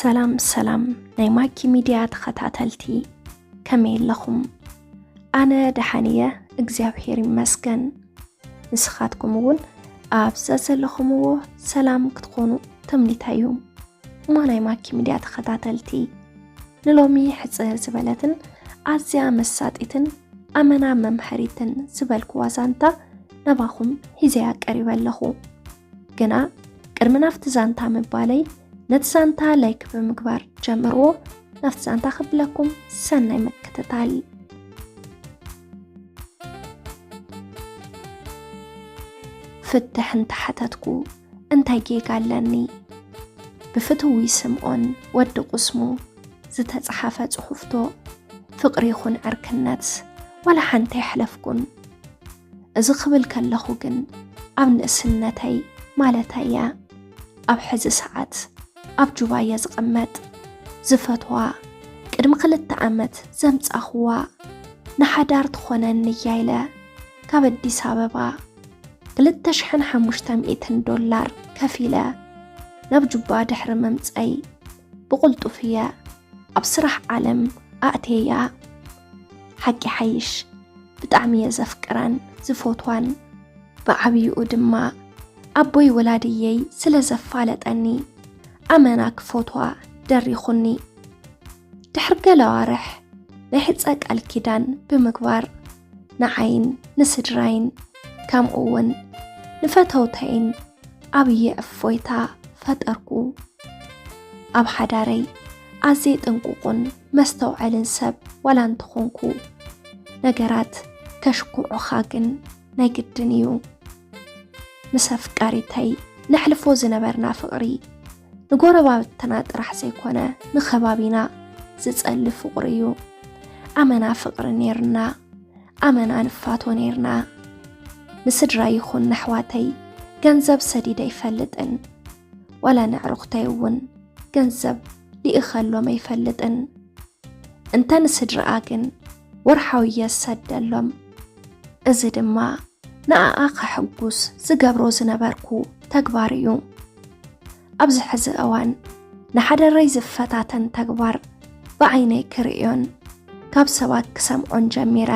ሰላም ሰላም ናይ ማኪ ሚድያ ተኸታተልቲ፣ ከመይ ኣለኹም? ኣነ ደሓን እየ፣ እግዚኣብሔር ይመስገን። ንስኻትኩም እውን ኣብ ዘዘለኹምዎ ሰላም ክትኾኑ ትምኒተይ እዩ። እሞ ናይ ማኪ ሚድያ ተኸታተልቲ፣ ንሎሚ ሕጽር ዝበለትን ኣዝያ መሳጢትን ኣመና መምሃሪትን ዝበልኩዋ ዛንታ ናባኹም ሒዘያ ቀሪበ ኣለኹ። ግና ቅድሚ ናብቲ ዛንታ ምባለይ፣ ነቲ ዛንታ ላይክ ብምግባር ጀምርዎ። ናብቲ ዛንታ ክብለኩም ሰናይ ምክትታል። ፍትሕ እንተሓተትኩ እንታይ ጌጋ ኣለኒ? ብፍትዊ ስምኦን ወዲ ቁስሙ ዝተጻሓፈ ጽሑፍቶ፣ ፍቕሪ ይኹን ዕርክነት ዋላ ሓንቲ ኣይሕለፍኩን። እዚ ክብል ከለኹ ግን ኣብ ንእስነተይ ማለተይ እያ። ኣብ ሕዚ ሰዓት ኣብ ጁባ እየ ዝቕመጥ። ዝፈትዋ፣ ቅድሚ ክልተ ዓመት ዘምጻኽዋ፣ ንሓዳር ትኾነኒ እያ ኢለ ካብ ኣዲስ ኣበባ ክልተ ሽሕን ሓሙሽተ ሚእትን ዶላር ከፊለ ናብ ጁባ ድሕሪ ምምጸይ፣ ብቕልጡፍ እየ ኣብ ስራሕ ዓለም ኣእትየያ። ሓቂ ሓይሽ፣ ብጣዕሚ እየ ዘፍቅራን ዝፎትዋን። ብዓብይኡ ድማ ኣቦይ ወላድየይ ስለ ዘፋለጠኒ፣ ኣመና ክፎትዋ ደሪኹኒ። ድሕሪ ገለ ኣዋርሕ ናይ ሕጸ ቃል ኪዳን ብምግባር፣ ንዓይን ንስድራይን፣ ከምኡ እውን ንፈተውተይን ዓብዪ እፎይታ ፈጠርኩ። ኣብ ሓዳረይ ኣዝየ ጥንቁቕን መስተውዐልን ሰብ ዋላ እንተኾንኩ፣ ነገራት ከሽኩዑኻ ግን ናይ ግድን እዩ። ምስ ኣፍቃሪተይ ነሕልፎ ዝነበርና ፍቕሪ ንጎረባብትና ጥራሕ ዘይኮነ፣ ንኸባቢና ዝጸሊ ፍቕሪ እዩ። ኣመና ፍቕሪ ኔርና፣ ኣመና ንፋቶ ኔርና። ንስድራ ይኹን ነሕዋተይ ገንዘብ ሰዲደ ኣይፈልጥን፣ ዋላ ነዕሩኽተይ እውን ገንዘብ ልኢኸሎም ኣይፈልጥን። እንተ ንስድራኣ ግን ወርሓዊ እየ ዝሰደሎም። እዚ ድማ ንኣኣ ከሐጉስ ዝገብሮ ዝነበርኩ ተግባር እዩ። ኣብዚ ሕዚ እዋን ንሓደረይ ዝፈታተን ተግባር ብዓይነይ ክርእዮን ካብ ሰባት ክሰምዖን ጀሚረ።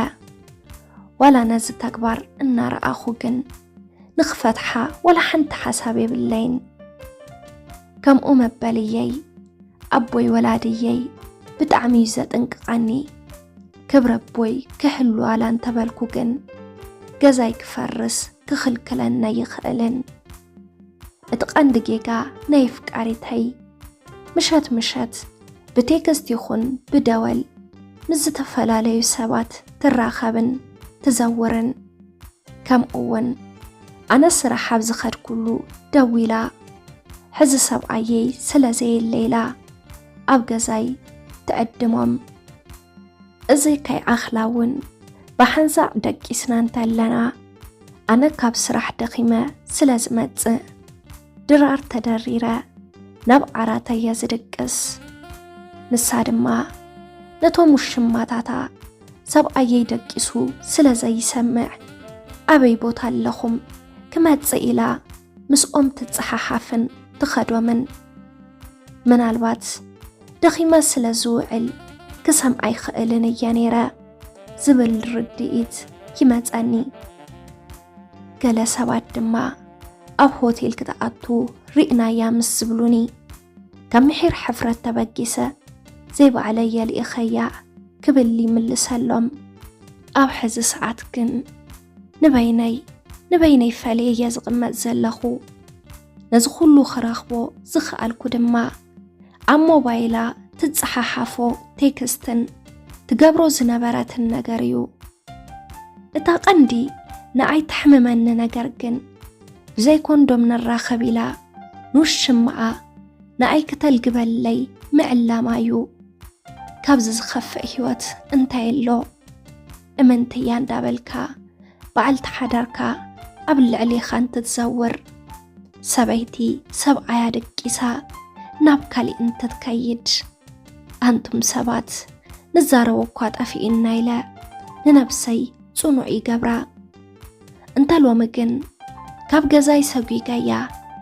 ዋላ ነዚ ተግባር እናረኣኹ ግን ንኽፈትሓ ዋላ ሓንቲ ሓሳብ የብለይን። ከምኡ መበልየይ ኣቦይ ወላድየይ ብጣዕሚ እዩ ዘጥንቅቐኒ። ክብረ ኣቦይ ክህሉ ኣላ እንተበልኩ ግን ገዛይ ክፈርስ ክኽልክለኒ ኣይኽእልን። እቲ ቀንዲ ጌጋ ናይ ኣፍቃሪተይ ምሸት ምሸት ብቴክስት ይኹን ብደወል ምስ ዝተፈላለዩ ሰባት ትራኸብን ትዘውርን። ከምኡ እውን ኣነ ስራሕ ኣብ ዝኸድኩሉ ደዊላ፣ ሕዚ ሰብኣየይ ስለ ዘየለ ኢላ ኣብ ገዛይ ትዕድሞም። እዚ ከይኣኽላ እውን ብሓንሳእ ደቂስና እንተለና፣ ኣነ ካብ ስራሕ ደኺመ ስለ ዝመጽእ ድራር ተደሪረ ናብ ዓራተይ እየ ዝድቅስ። ንሳ ድማ ነቶም ውሽማታታ ሰብኣየይ ደቂሱ ስለ ዘይሰምዕ፣ ኣበይ ቦታ ኣለኹም ክመጽእ ኢላ ምስኦም ትጸሓሓፍን ትኸዶምን። ምናልባት ደኺመ ስለ ዝውዕል ክሰምዓ ኣይኽእልን እየ ነይረ ዝብል ርድኢት ይመጸኒ። ገለ ሰባት ድማ ኣብ ሆቴል ክትኣቱ ርኢናያ ምስ ዝብሉኒ፣ ካብ ምሒር ሕፍረት ተበጊሰ ዘይባዕለይ የልኢኸያ ክብል ይምልሰሎም። ኣብ ሕዚ ሰዓት ግን ንበይነይ ንበይነይ ፈልየ እየ ዝቕመጥ ዘለኹ። ነዚ ኩሉ ክረኽቦ ዝኸኣልኩ ድማ ኣብ ሞባይላ ትጸሓሓፎ ቴክስትን ትገብሮ ዝነበረትን ነገር እዩ። እታ ቀንዲ ንኣይ ተሕምመኒ ነገር ግን፣ ብዘይ ኮንዶም ንራኸብ ኢላ ንውሽማኣ ንኣይ ክተልግበለይ ምዕላማ እዩ። ካብዚ ዝኸፍእ ህይወት እንታይ ኣሎ? እምንትያ እንዳበልካ በዓልቲ ሓዳርካ ኣብ ልዕሌኻ እንትትዘውር፣ ሰበይቲ ሰብኣያ ደቂሳ ናብ ካሊእ እንትትከይድ፣ ኣንቱም ሰባት ንዛረቦ እኳ ጠፊእና ኢለ ንነብሰይ ጽኑዕ ይገብራ። እንተ ሎሚ ግን ካብ ገዛይ ሰጒገያ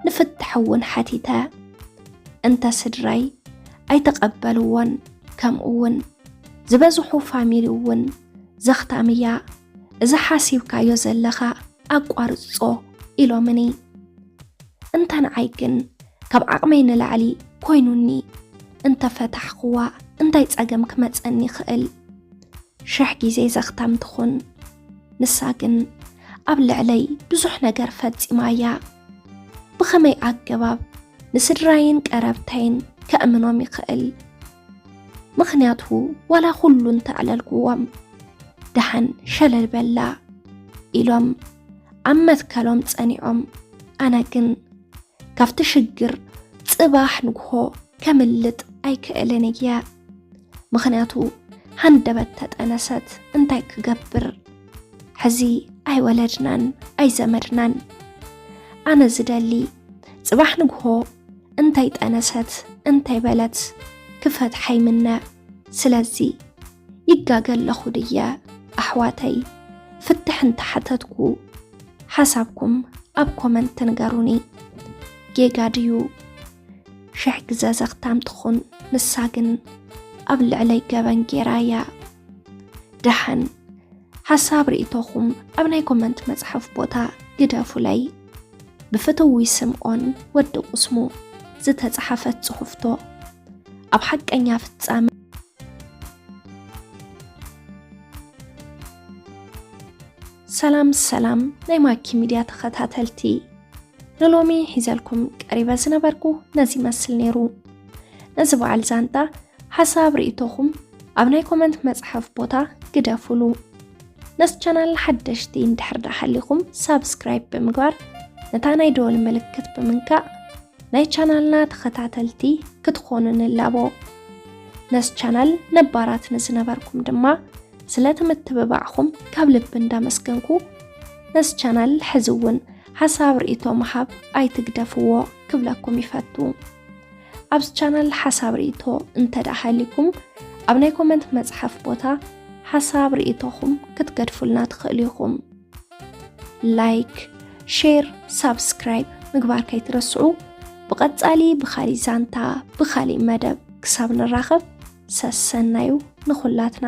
ንፍትሕ እውን ሓቲተ። እንተ ስድራይ ኣይተቐበልዎን። ከምኡ እውን ዝበዝሑ ፋሚሊ እውን ዘኽታም እያ፣ እዚ ሓሲብካዮ ዘለኻ ኣቋርጾ ኢሎምኒ። እንተ ንዓይ ግን ካብ ዓቕመይ ንላዕሊ ኮይኑኒ እንተፈታሕኽዋ እንታይ ጸገም ክመጸኒ ይኽእል? ሽሕ ግዜ ዘኽታም ትኹን። ንሳ ግን ኣብ ልዕለይ ብዙሕ ነገር ፈጺማ እያ። ብኸመይ ኣገባብ ንስድራይን ቀረብተይን ከእምኖም ይኽእል? ምኽንያቱ ዋላ ኩሉ እንተዕለልክዎም ደሓን ሸለል በላ ኢሎም ኣብ መትከሎም ጸኒዖም። ኣነ ግን ካብቲ ሽግር ጽባሕ ንግሆ ከምልጥ ኣይክእልን እየ። ምኽንያቱ ሃንደበት ተጠነሰት እንታይ ክገብር? ሕዚ ኣይወለድናን ኣይዘመድናን። ኣነ ዝደሊ ጽባሕ ንግሆ እንታይ ጠነሰት እንታይ በለት ክፈትሓ ይምነ። ስለዚ ይጋገ ኣለኹ ድየ ኣሕዋተይ? ፍትሕ እንተሓተትኩ ሓሳብኩም ኣብ ኮመንት ንገሩኒ። ጌጋ ድዩ? ሽሕ ግዘ ዘኽታም ትኹን፣ ንሳ ግን ኣብ ልዕለይ ገበን ጌራ እያ። ደሓን ሓሳብ ርእይቶኹም ኣብ ናይ ኮመንት መጽሓፍ ቦታ ግደፉለይ። ብፍትዊ ስምኦን ወዲ ቁስሙ ዝተጻሓፈት ጽሑፍቶ ኣብ ሓቀኛ ፍጻመ። ሰላም ሰላም ናይ ማኪ ሚድያ ተኸታተልቲ፣ ንሎሚ ሒዘልኩም ቀሪበ ዝነበርኩ ነዚ ይመስል ነይሩ። ነዚ በዓል ዛንታ ሓሳብ ርእይቶኹም ኣብ ናይ ኮመንት መጽሓፍ ቦታ ግደፉሉ። ነዚ ቻናል ሓደሽቲ እንድሕር ደኣ ሃሊኹም ሳብስክራይብ ብምግባር ነታ ናይ ደወል ምልክት ብምንካእ ናይ ቻናልና ተኸታተልቲ ክትኾኑ ንላቦ። ነዚ ቻናል ነባራት ንዝነበርኩም ድማ ስለቲ ምትብባዕኹም ካብ ልቢ እንዳመስገንኩ፣ ነዚ ቻናል ሕዚ እውን ሓሳብ ርእይቶ ምሃብ ኣይትግደፍዎ ክብለኩም ይፈቱ። ኣብዚ ቻናል ሓሳብ ርእይቶ እንተ ደኣ ሃሊኩም ኣብ ናይ ኮመንት መጽሓፍ ቦታ ሓሳብ ርእይቶኹም ክትገድፉልና ትኽእሉ ኢኹም። ላይክ፣ ሼር፣ ሳብስክራይብ ምግባር ከይትረስዑ። ብቐጻሊ ብኻሊእ ዛንታ ብኻሊእ መደብ ክሳብ ንራኸብ ሰሰናዩ ንኹላትና።